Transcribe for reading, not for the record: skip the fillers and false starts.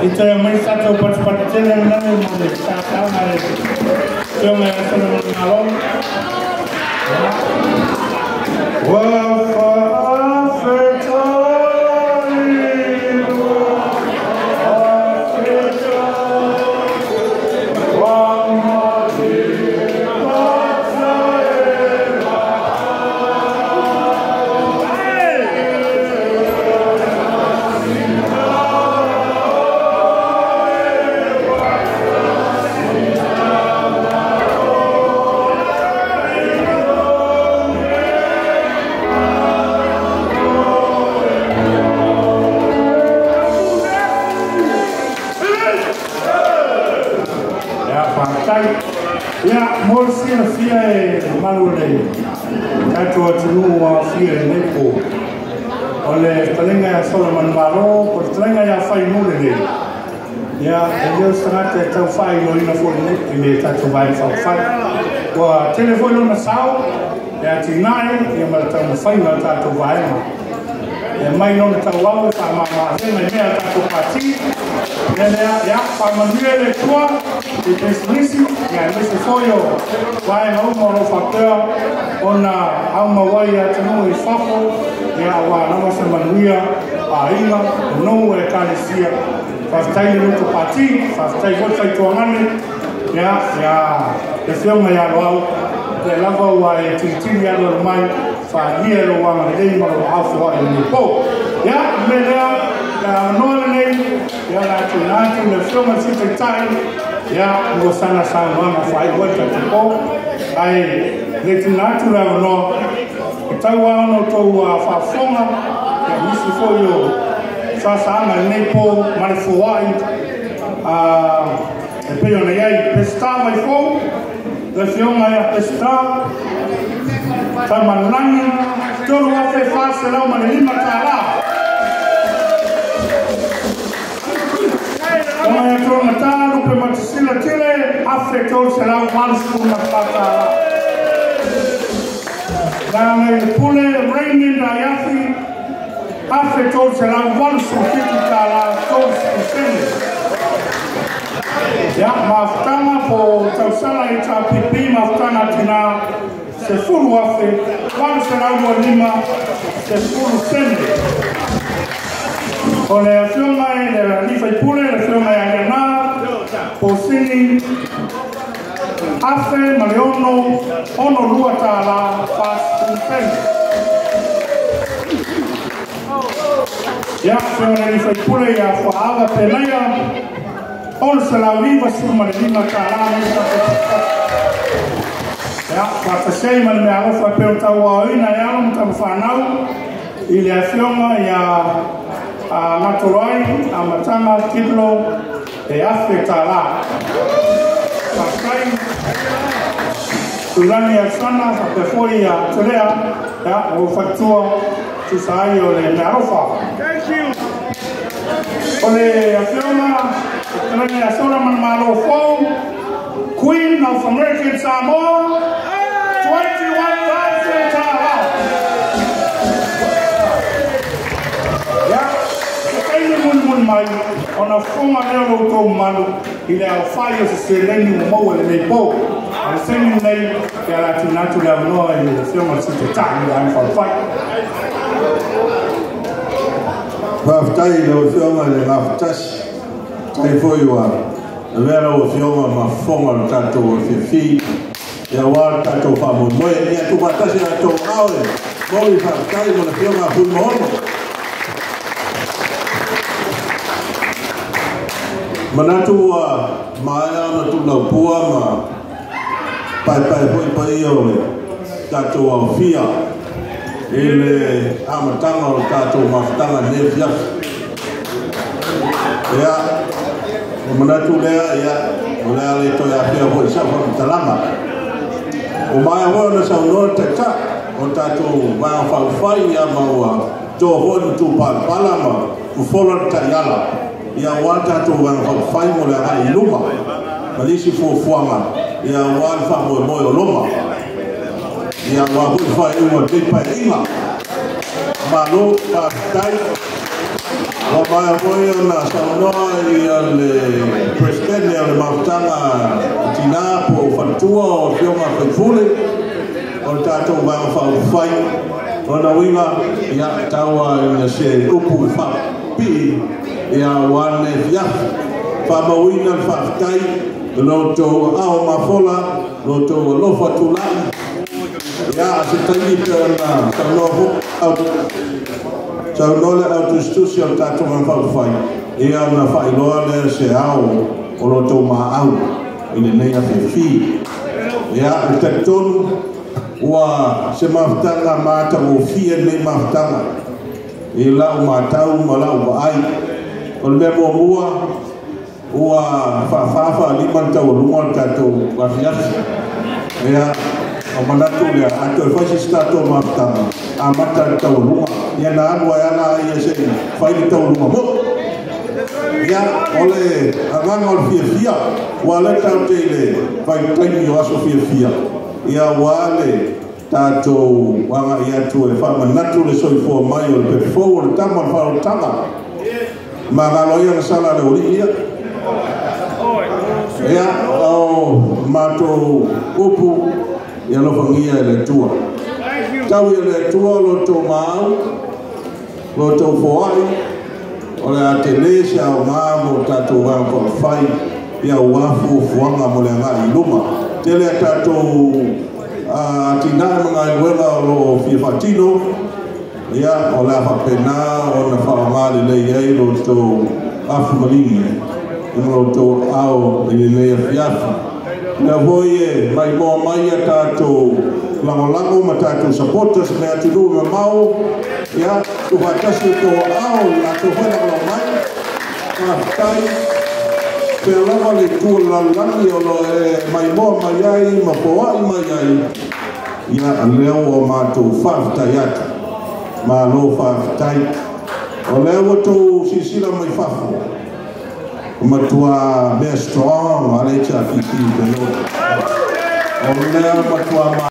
I toe mai tatou patupatu tele lelane ma le tātāga le Afioga ia Solomon Malo. Ua faafetai Ia, mo le silafia e malu le tatou atunuu aofia i lenei po, o le fetalaiga ia Solomon Malo, po o le fetalaiga ia Faimule nei, ia, e le o se tagata e tau faailoaina foi i le tatou Vaega Faaupufai. Ua tele foi lona sao e atinae ia ma le taumafaiga o le tatou vaega. E mai lona tauau e faamamaavega i mea a le tatou pati. Lea lea, ia, faamanuia le Atua i pisinisi, ia aemaise foi o vaega uma o lo o faapea ona aumau ai atunuu i fafo, ia aua lava se manuia aiga, nuu e ekalesia. Faafetai le loto pati, faafetai foi le faitoagane, ia, ia, le afioga ia Loau, lea lava ua e tilitili alualu mai, faaalia lou agalelei ma lou aofo ai lenei po. Ia, le mea lea, le avanoa lenei, ia o le a tuuina atu le afioga i le Sui Taitai, ia, mo sana saunoaga faaiu ai le tatou po. Ae le tuuina atu le avanoa, e tau lava ona outou faafofoga, ia nisi foi o sasaaga i lenei po ma le foai e pei ona i ai Peseta Vaifou, le afioga ia Peseta Tamalani, $3,405. Ona ia Tuamata Lupe Matasila Tile, $1,384. Lana i le Pule Raymond Aiafi, $1,387 30 sene. Ia, mafutaga po tausala HRPP, mafutaga tina, 10,825 10 sene. O le afioga i le alii faipule, le afioga ia Leana Posini, $1,062.40. Ia, afioga i le alii faipule ia Fuaava Penaia, $695. Mai ia, faatasi ai ma le mea alofa e pei ona tauaoina e alo ma tamafanau i le afioga ia Gatoloai Amataga Kidlo, e $1,000. Faafetai Tulani Alexander, faapea foi ia Tulea, ia, o faletua tusa ai o le mea alofa. O le afioga fetalaiga ia Solomon Malo fou, Queen of American Samoa, $21,000. Ia, se taimi mulimuli mai, ona fofoga lea o lo outou mamalu i le aofai o se seleni ua maua i lenei po. A le taimi lenei, ia le a tuuina atu le avanoa i le afioga i le Sui Taitai i le Vaega Faaupufai. Faafetai i lau Afioga i le Gafatasi, tai foi ua avea lau Afioga ma fofoga o le tatou afiafi ia aua le tatou faamoemoe. Ia tuufaatasi tatou ao e momoli faafetai mo le Afioga a Fuimaono. Manatu ua maea ona tuulaupua ma paepae foi paia o le tatou aofia i le amataga o le tatou mafutaga i lenei afiafi. Ia, o manatu lea, ia, o le a le toe afea foi i sau faamatalaga. Ua maea foi ona saunoa le Taitai o le tatou Vaega Faaupufai, ia, ma ua to foi le matupalapala ma fofola le taiala, ia, aua le tatou Vaega Faaupufai mo le agai i luma ma nisi fuafuaga, ia, aua le faamoemoe o loma, ia, aua foi le faaiuga o lenei Paeaiga. Malo faafetai. Ua maea foi ona saunoa ia le Peresetene o le Mafutaga Tinā po o Faletua o Afioga Faipule o le tatou Vaega Faaupufai. Lona uiga, ia, tau lava ina se upu faapipii, ia, aua lenei afiafi. Faamauina le faafetai i lo outou aao mafola, lo outou alofa tulai, ia, se taimi pei ona saunoa foi, saunoa le au tusitusi o le tatou Vaega Faaupufai, ia ona faailoa lea se ao o lo outou maau i lenei afiafi. Ia, e talitonu ua se mafutaga matagofie lenei mafutaga i lau matau ma lau vaai. O le mea muamua, ua faafa-faalima le taualuga o le tatou afiafi. Ia, o manatu lea, a toe fai se isi tatou mafutaga, amata le taualuga. Ia na alu ai ala ia se i fai le taualuga mo. Ia, o le agaga o le fiafia, ua lea tatou te i le vaitaimi o aso fiafia, ia ua le tatou agai atu e faamanatu le soifua mai o le pefou o le tama o le faaolataga. Magalo ai na sala le oli ia. Ia, o matou upu, ia alofagia e le Atua. Tau ia le Atua lo outou maau, lo outou foai, o le a tele se aoga mo tatou Vaega Faaupufai, ia aua fuafuaga mo le agai i luma. Tele a tatou atinae ma galuega o lo o fia faatino, ia, o le a faapena ona faaaoga lelei ai lo outou afu maligi ma lo outou ao i lenei afiafi. Lea foi e maimoa mai a tatou lagolago ma tatou supporters me atunuu mamao, ia, tuufaatasi o outou aao i latou foi lagolago mai. Faafetai. Pea lava le itu o le lalolagi o lo e maimoa mai ai ma foai mai ai, ia, lea ua matou faafetai atu. Malo faafetai. O lea ua outou silasila mai fafo, matua mea strong a le HRPP pelo. O lea matua